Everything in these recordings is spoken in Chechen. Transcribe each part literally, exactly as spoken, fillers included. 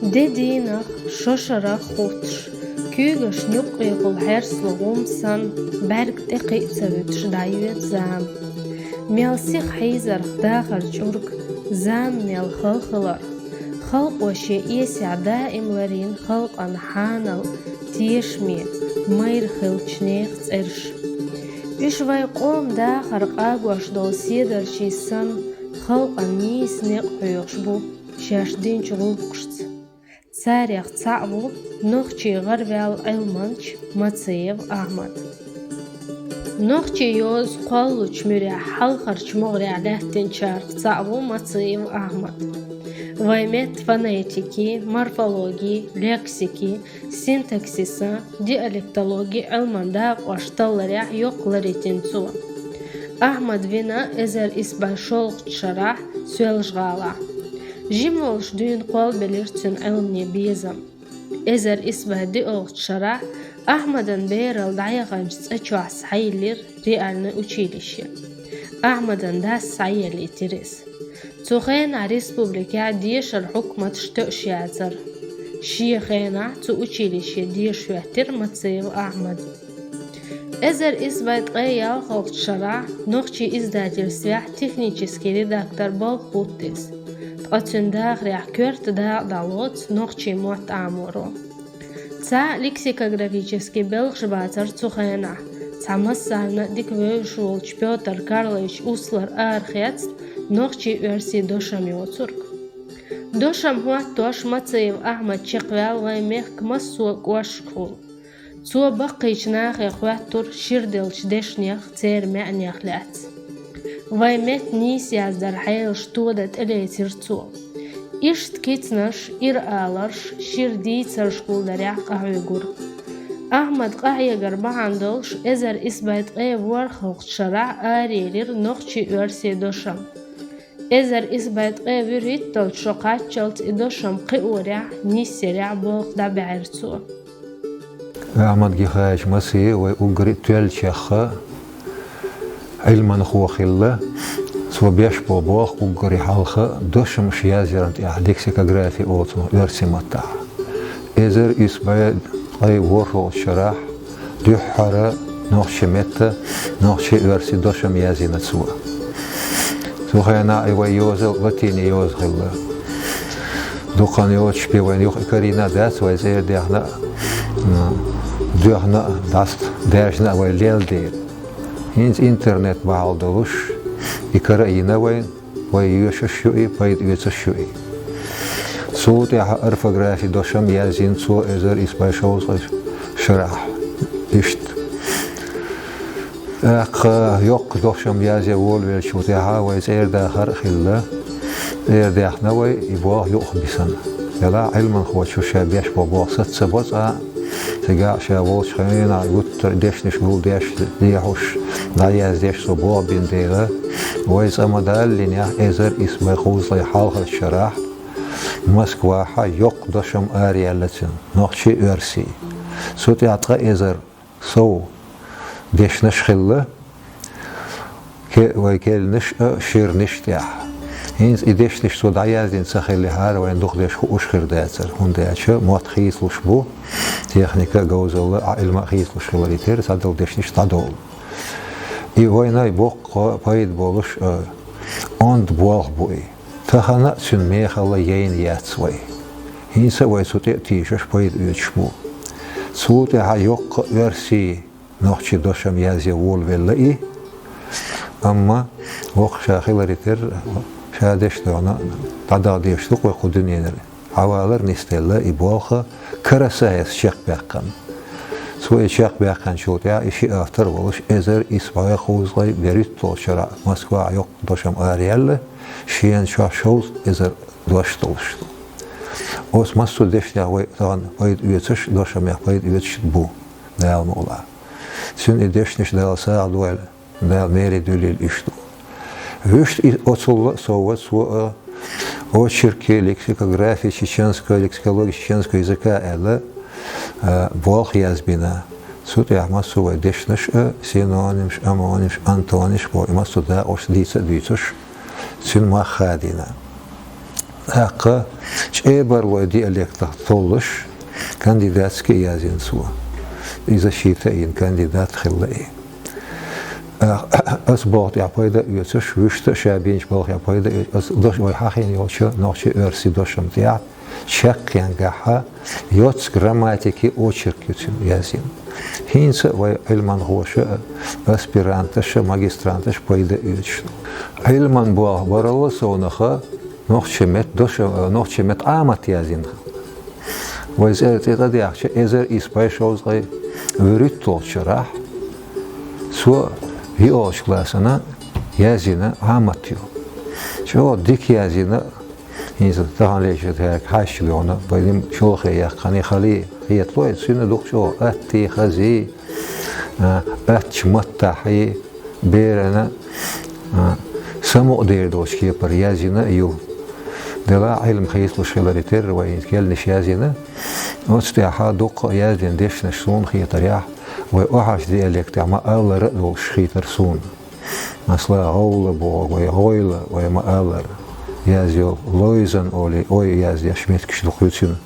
Де дийнах, шо шарах хӀуттуш, куьйгашна юккъехула хьерсало гӀум санна, бӀаьрг тӀекхиъ ца вуьтуш дӀайоьду зама. Мел сиха хьийзарх дахар чӀург, зама мел хала хиларх, халкъо шен эсехь даим ларйина халкъан хьанал, тешаме, майра хиллачу нехан цӀераш. Уьш вайн къоман дахар къагош долу седарчий санна, халкъан нийса некъ хьоьхуш бу шаьш динчу гӀуллакхашца. Царех цхьаъ ву нохчийн гӀараваьлла Ӏилманча Мациев Ахьмад. Нохчийн йоза кхоллучу муьрехь хьалхарчу могӀарехь лаьттинчарах цхьаъ ву Мациев Ахьмад. Вайн меттан фонетики, морфологи, лексики, синтаксиса, диалектологи Ӏилман дакъош талларехь йоккха лар йитина цо. Ахьмад вина эзар исс бӀе шолгӀачу шарахь Соьлжа-ГӀалахь. Жима волуш дуьйна кхолбелира цуьнан Ӏилманан безам. Эзар исс бӀе диъалгӀачу шарахь Ахьмадан бералла дӀаяханчу цӀа чохь схьайиллира реальный училище. Ахьмадан дас схьаеллийтира иза. Цу хенахь республикехь дешаран хьукматаш тоьуш яцара. Шен хенахь цу училище деша хӀоьттира Мациев Ахьмад. Эзар исс бӀе ткъе ялхалгӀачу шарахь нохчийн издательствехь технический редактор балха хӀутту иза. Ткъа цуьнан дахарехь коьрта дакъа дӀалоцу нохчийн мотт Ӏаморо. Цхьа лексикографический белхаш бацара цу хенахь, цхьа массарна а дика вевзаш волчу Пётр Карлович Услар арахецна нохчийн, оьрсийн дошам йоцург. Дошам хӀоттош Мациев Ахьмад чекхваьлла вайн мехкан массо а кӀошкахула. Цо баккхийчу нахе хоьттура шира деллачу дешнех, церан маьӀнех лаьцна. Вайн меттан нийса яздаран хьелаш тодан тӀелецира цо. Иштта кицанаш, ираларш, шира дийцарш гулдарехь къахьоьгура. Ахьмадан къахьегар бахьана долуш эзар исс бӀе ткъе ворхӀалгӀачу шарахь араелира нохчийн, оьрсийн дошам. Эзар исс бӀе ткъе вуьрхӀитталгӀачу шо кхаччалц и дошам кхиорехь, нисъярехь болх дӀабаьхьира цо. Ахьмад Гихаевич Мациев вай уггаре а тоьллачех Ӏилманхо хилла. Цо беш болу болх уггаре хьалха дошамаш язъярна тӀехь, лексикография олу цунах оьрсийн маттахь. Эзар исс бӀе ткъе ворхӀалгӀачу шарахь дуьххьара нохчийн меттан, нохчийн, оьрсийн дошам язйина цо. Цу хенахь и вай йоза латинийн йоза хилла. Дукха йозуш бен вайна юха и карийна а дац, вай цӀера даьхна а, м, доьхна а, дӀасадаьржина а вай лелла дела. ХӀинца интернет бахьана долуш и кара а йина вайна, вай йоьшуш ю и, пайда оьцуш ю и. Цул тӀаьхьа орфографин дошам язйина цо эзар исс бӀе шовзткъе шарахь. Иштта. ТӀаккха йоккха дошам язъян волавеллачул тӀаьхьа вай цӀера дахар а хилла. ЦӀера даьхна вай и болх юхабисина. Делахь Ӏилманхочо ша беш болу болх саца ца бо цкъа а, цигахь ша волчу хенахь гуттар а дешнаш гулдеш, дехьуш, дӀаяздеш цо болх бина дела, вай цкъа ма-даллинехь эзар исс бӀе кхузткъе хьалхарчу шарахь Москвахь йоккха дошам араяьлла цуьнан, нохчийн, оьрсийн. Цу тӀехь ткъа эзар сов дешнаш хилла, ке-, вай керланаш а, ширанаш а тӀехь. ХӀинца и дешнаш цо дӀаяздина ца хиллехьара, вайна дукха деш хууш хир дацара, хӀунда аьлча мотт хийцалуш бу, техника а, говзалла а, Ӏилма а хийцалуш хиларе терра, цхьадолу дешнаш дӀадолу. И вайна боккха пайда болуш а, онда болх бу и. Тахана а цуьнан мехалла яйна яц вай. ХӀинца а вай цу тӀе а тийшаш, пайда оьцуш бу. Цул тӀаьхьа йоккха а оьрсийн, нохчийн дошам язъян волавелла и. Амма воккха ша хиларе терра, ша дешдоьхна дӀадаха дезаш ду-кх вай кху дуьненара. Хьавалар нисделла и болх карасайс чекхбаьккхина. Цо и чекхбаьккхинчул тӀаьхьа и ши автор а волуш, эзар исс бӀе кхузткъе берхӀитталгӀачу шарахь Москвахь йоккха дошам араяьлла, шена чохь шовзткъа эзар дош долуш ду. Оцу массо а дешнех вай тахана пайда оьцуш, дошамех пайда оьцуш бу, Дала мукъ лахь. Цуьнан и дешнаш Дала сагӀа дойла, Дала мере дуьллийла уьш ду. Вуьшта и оцулла а совгӀа цо а, очерки, лексикография чеченского, лексикология чеченского языка аьлла, а, болх язбина. Цу тӀехь массо а вай дешнаш а, синонимаш, омонимаш, антонимаш боху, и массо а дакъош дийца а дуьйцуш, цуьнан мах хадийна. ТӀаккха чӀебарлой диалектах толлуш кандидатский яздина цо. И защита а йина кандидат хилла и. А, ас болх тӀехь пайда оьцуш, вуьшта а ша бинчу балхехь пайда оьцуш, ас дош вай хьахийна йолчу нохчийн, оьрсийн дошам тӀехь чаккхенгахьа йоццу грамматики очерк ю цуьнан яздина. ХӀинца а вай Ӏилманхоша а, аспиранташа а, магистранташа а пайда оьцуш ду. Ӏилман болх баралла совнаха нохчийн меттан доша, нохчийн меттан Ӏамат яздина. Вай цӀе, цӀе тӀедеъча эзар исс бӀе шовзткъе вуьрхӀитталгӀачу шарахь цо йоьалгӀачу классана яздина Ӏамат ю. ЧӀогӀа дика яздина, хӀинца таханлерчу тӀехь хьаьжча бохна, вай нима чолхе яьккхина хала хеталой, цуьнан дукха чӀогӀа атта, хаза, а, аттачу маттахь, берана, а, самукъадер долчу кепара яздина а ю. Делахь Ӏилма хийцалуш хиларе терра вай хӀинца керланаш яздина. Оцу тӀехь дуккха а яздина дешнаш суна хетарехь, вай охьарчу диалектехь ма-аллара а долуш хийтара суна. Масала, гӀовла бохург вай гӀойла, вай ма-аллара. Язйо лойзан олий, ой яздеш меттигаш дукха ю цуьнан.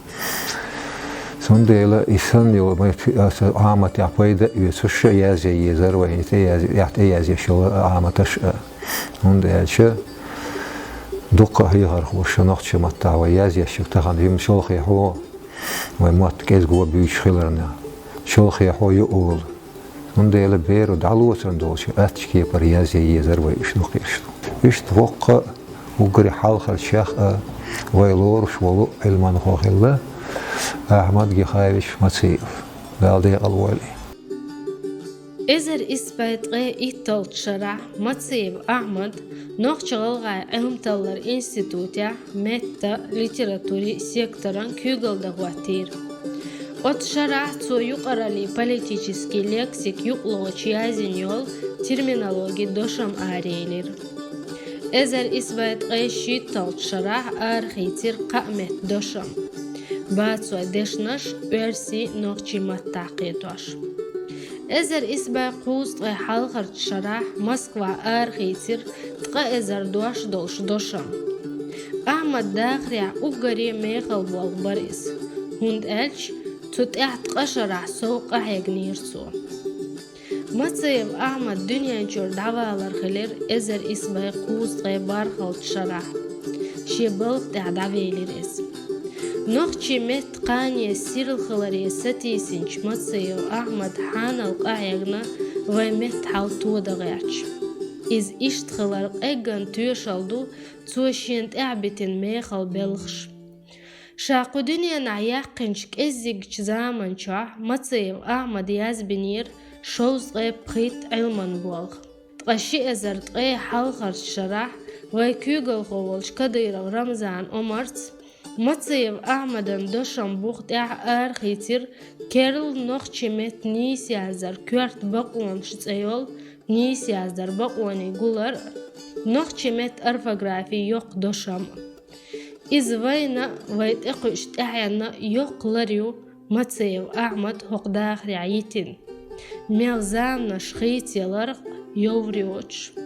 Цундела и санна йолу меттиг аса Ӏаматехь пайда а оьцуш а язъян езара вай, и тӀе яз-, тӀе язъеш йолу Ӏаматаш а. ХӀунда аьлча дуккха а хьехархоша нохчийн маттахь вай язъеш ю тахана, жимма чолхе хьо, вай мотт кӀезиго буьйцуш хиларна, чолхе хьо ю олу. Цундела беро дӀалоцурна долчу аттачу кепара язъян езара вай, иштта дукха еш ду. Иштта воккха а, уггаре хьалхарчех а вай лоруш волу Ӏилманхо хилла Ахьмад Гихаевич Мациев. Дала декъала войла и. Эзар исс бӀе ткъе итталгӀачу шарахь Мациев Ахьмад Нохч-ГӀалгӀайн Ӏилма-талларан институтехь меттан, литературин секторан куьйгалла дан хӀоттийра. Оцу шарахь цо юкъараллин политически лексика юкъалоцуш яздина йолу терминологин дошам араелира. Эзар исс бӀе ткъе шийтталгӀачу шарахь арахийцира кхаа меттан дошам, бацой дешнаш оьрсийн, нохчийн маттахь кхетош. Эзар исс бӀе кхузткъе хьалхарчу шарахь Москвахь арахийцира ткъа эзар дош долуш дошам. Ахьмадан дахарехь уггаре мехала болх бара иза, хӀунда аьлча цу тӀаьхьа ткъа шарахь сов къахьегнера цо. Мациев Ахьмад дуьнен чуьра дӀавалар хилира эзар исс бӀе кхузткъе бархӀалгӀачу шарахь. Шен балха тӀехь дӀавелира иза. Нохчийн меттан кхане сирла хиларе сатийсинчу Мациев Ахьмадан хьанал къахьегна вайн меттан хьал тодан гӀерташ. Иза иштта хилар къеггина тоьшалла ду цо шена тӀаьхьабитина мехала белхаш. Ша кху дуьненахь яьккхинчу кӀеззигчу заманчохь Мациев Ахьмада язбинера шовзткъе пхийтта Ӏилманан болх. Ткъа ши эзар ткъе хьалхарчу шарахь вайн куьйгалхо волчу Кадыров Рамзан Омарца Мациев Ахьмадан дошам буха тӀехь арахийцира керла нохчийн меттан нийсаяздаран коьрта бакъонаш цӀе йолу нийсаяздаран бакъонийн гулар а, нохчийн меттан орфографин йоккха дошам а. Иза вайна а, вай тӀекхуьучу тӀаьхьенна а йоккха лар ю Мациев Ахьмада хӀокху дахарехь йитина, мел заманаш хийцаяларх а йовр йоцуш.